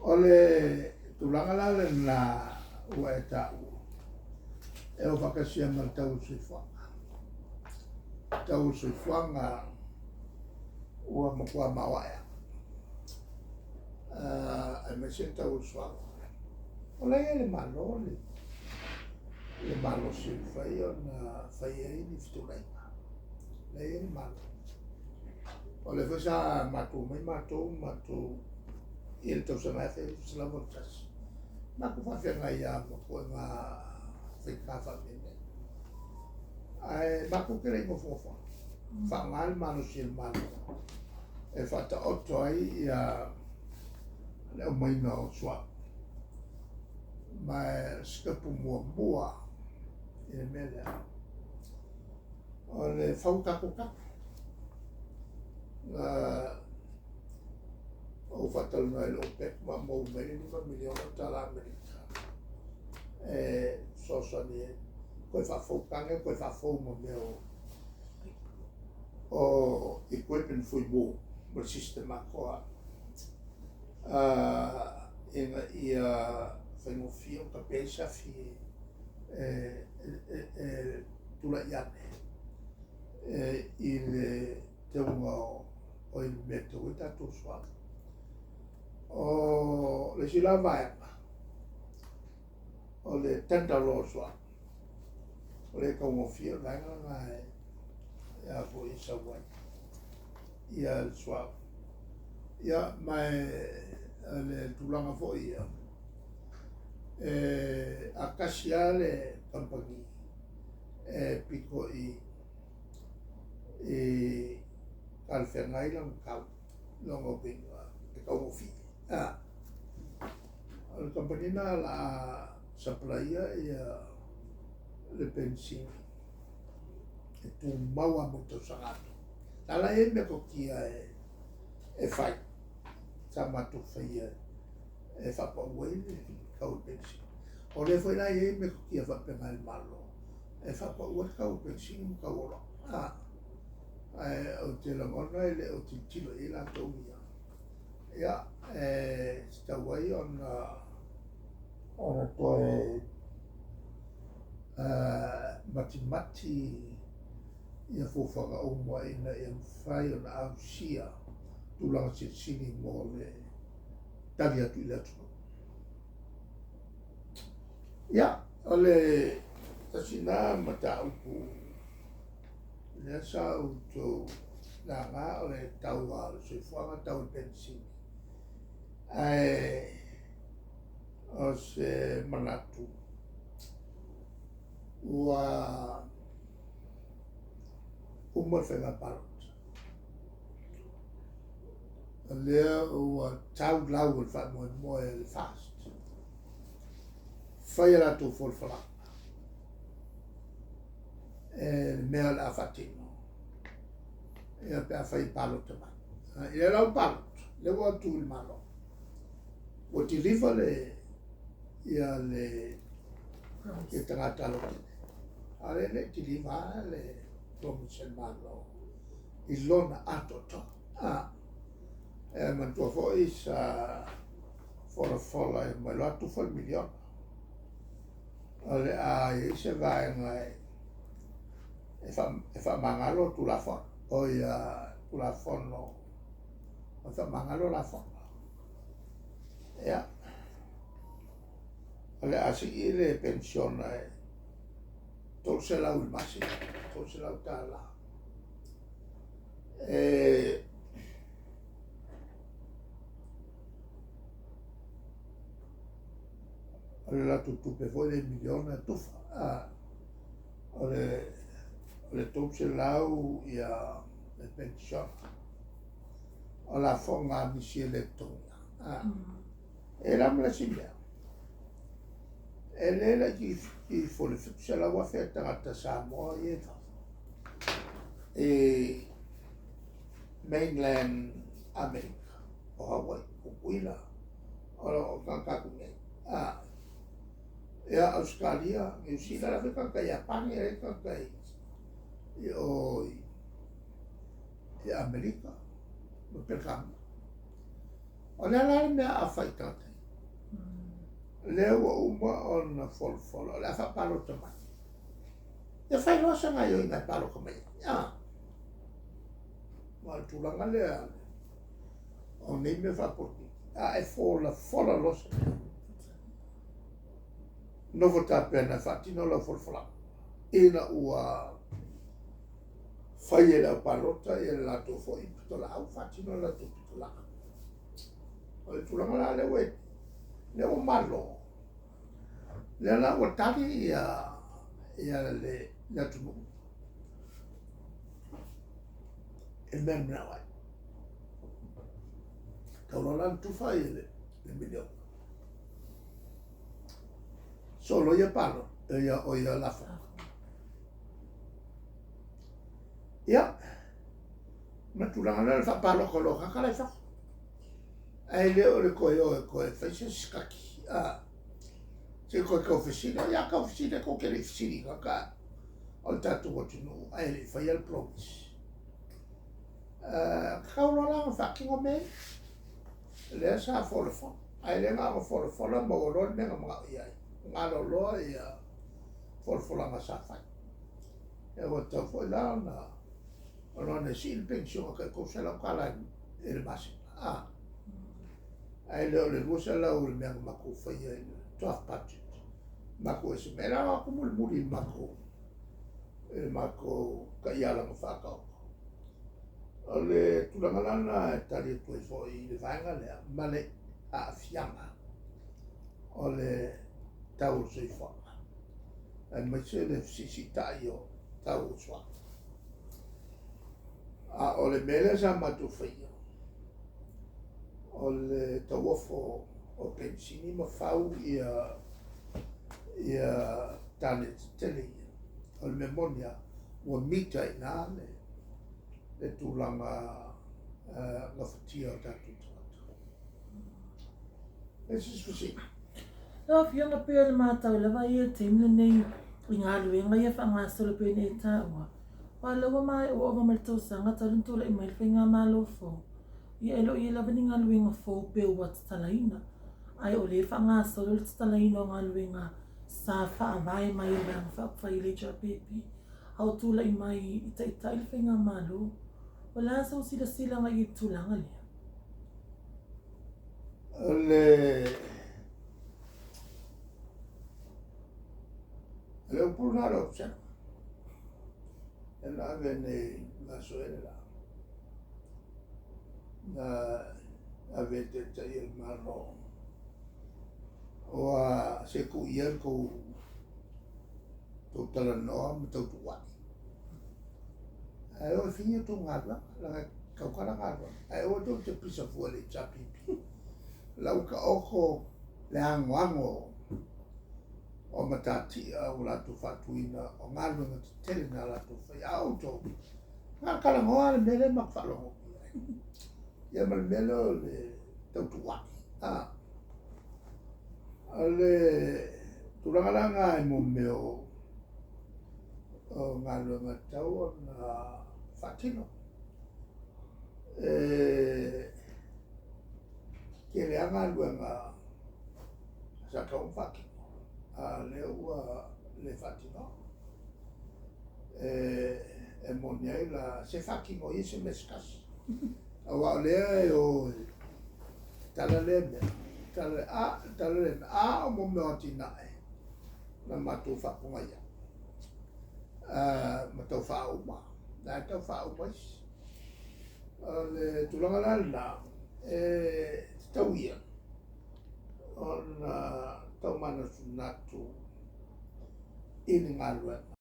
O le tulaga la lena ua e taua, e o faatasi ai ma le tau o le soifuaga. Tau o le soifuaga ua matua maoae lava, aemaise le tau o le suauu. O la e i ai le Malo le malosi e mafai ona fai ai ni fetuunaiga. O la e i ai le Malo. O lea foi sa matou omai matou ma matou i le tausaga 1981, matou faafeagai lava ma ituaiga faigata faapenei. Ae matou te le i nofonofo lava, faaaoga le malosi o le Malo e faataoto ai ia le aumaiga o suauu. Ma o le sitepu muamua i le mea lea, o le fau o tatou kami. Na ou faatalanoa i le OPEC ma maua mai le $5 miliona tala Amerika e fesoasoani ai, toe faafou tane, toe faafou ma mea o equipment fuimu ma le system atoa ina ia faigofie ona tape ai se afi e tulai ane i le teuga o le mea e teu ai tatou suauu. O le isi la vaega, o le tender loa o le suauu, o le taugofie, o le vaega lena e a foi e sau ai ia le suauu. Ia ma o le tulaga foi ia, a tasi lava le kamupani e pito i talafeagai lana tau, lona uiga e taugofie. O le kamupani lena o le a sapalaia ia le penisini e tumau lava mo le tausaga atoa. A la e i ai metotia e fai, sa matou faia e faapau ai le tau o le penisini. O lea foi la e i ai metotia faapena a le Malo e faapau ai le tau o penisini ma tau o oloa. Ae ou te lagona e le o tilotilo i ai latou ia. Ia, e tatau ai ona toe matimati ia fuafuaga uma ina ia mafai ona ausia tulaga silisili mo le tali atu i le atunuu. Ia, o le tasi lena mataupu lea sa outou laga o le tau o le soifuaga, tau o le penisini. Ae o se manatu ua uma le faiga palota. O lea ua tau lau o le faamoemoe o le FAST. Fai a latou folafolaga e le mea o le a faatino ia pe afai e palota mai. Ia la ua palota, lea ua tu i le Malo. Ua deliver le ia le ia tagata lautele. A o lea e le i deliver lava le promise a le Malo i lona atoatoa. E manatua foi sa folafola e mai loa tufa le miliona. O le a i ai se vaega e faamagalo Tulafono, o ia Tulafono e faamagalo lafoga. Ia, o le a sii le penisiona e 300 i le masina, $300. E o le latou tupe foi lea miliona e tufa. O le 300 ia le penisiona. O lafoga a nisi e le totogia. E la ma le isi mea, e le laitiiti ifo i le 700,000 tagata Samoa ia e fafo i mainland Amerika, o Hawaii, Tutuila, o lo o tagata atu nei. Ia, Ausetalia, Niu Sila, la foi tagata Iapani, e tagata i o i Amerika ma Peretania. O le a la le mea a fai i tagata ia? Lea ua uma ona folafola o le a faapalota mai. Ia fai loa se gaoioiga e palota mai ai. A? Aua o le tulaga lea o nei mea faapolokiki, a e folafola loa se mea, nofo tapena e faatino lau folafolaga ina ua fai e le aupalota le latou foi pitolaau, faatino le latou pitolaau. O le tulaga la lea ua i ai, lea ua malo, lea la ua tali le atunuu i le mea na manao ai. Tau loa la ona tufa le miliona. Solo ia palota, ia o ia lafoga. Ia, ma le tulaga lea o le faapalota loa o tagata la e i fafo. Ae le o le toe o e toe fai se isi study, a, se i toe tau fesili. Ia tau fesili tou te le i fesili i tagata o le tatou atunuu ae le i faia le promise. Tatau loa la ona faatino mea ia. Lea sa folafola, ae le na ona folafola maua loa le mea na manao i ai, galo loa ia folafolaga sa fai. Ia ua tatau foi la ona ona sii le penisione tai $300 i le masina, a, ae le o le 200 i le mea na matou faia i le draft budget. Matou estimate, e lalo atu mulimuli i le matou taiala na faataoto. O le tulaga la lena e tali atu ai foi i le vaega lea ma le aafiaga o le tau o le soifuaga, aemaise le fesiisitai o tau o suauu. A o le mea lea sa matou faia, o le tauofo o penisini ma fau ia tane tetele ia. O le mea moni lava, ua mita i ina le tulaga gafatia o tatou tagata. E se isi fesili? Lau Afioga, pei ona matau lava ia i le taimi lenei i galuega ia faagasolo pei ona e taua, aua o lea ua maea ua ova ma le tausaga talu ona tulai mai le faigamalo fou, ia e le o i ai lava ni galuega fou pe ua tatalaina, ae o lea e faagasolo le tatalaina o galuega sa faavae mai e le Vaega Faaupufai i le HRPP a o tulai mai i taitai le faigamalo. O le a sou silasila i le tulaga lea? O le upu lena o le option e na ave nei aso ea le la, na ave e taitai o le Malo, ua se tuu ia le tou talanoa ma tautuua'i. Ae o e fai a outou galuega, leaga e tautala galuega. Ae aua tou te pisa fua i le HRPP. La ua taoto le anoano o matatia ua latou faatuina o galuega tetele na latou faia. A o outou, na o le talanoa le mea lea matou faalogo atu i ai. Ia ma le mea lea o le tautuua'i. O le tulaga la lena i mo mea o galuega e tatau ona faatino. E tele lava galuega sa tatau ona faatino, a o lea ua le faatinoa. E moni ai la, se faatino ia se mea se tasi. Aua o lea e o e tatala lea mea, tatala, a, tatala lea mea, a o mo mea o atinae na matou faapogaia ma tau faauma, la e tau faauma isi. O le tulaga la lena, e tatau ia ona tau manatunatu i ni galuega.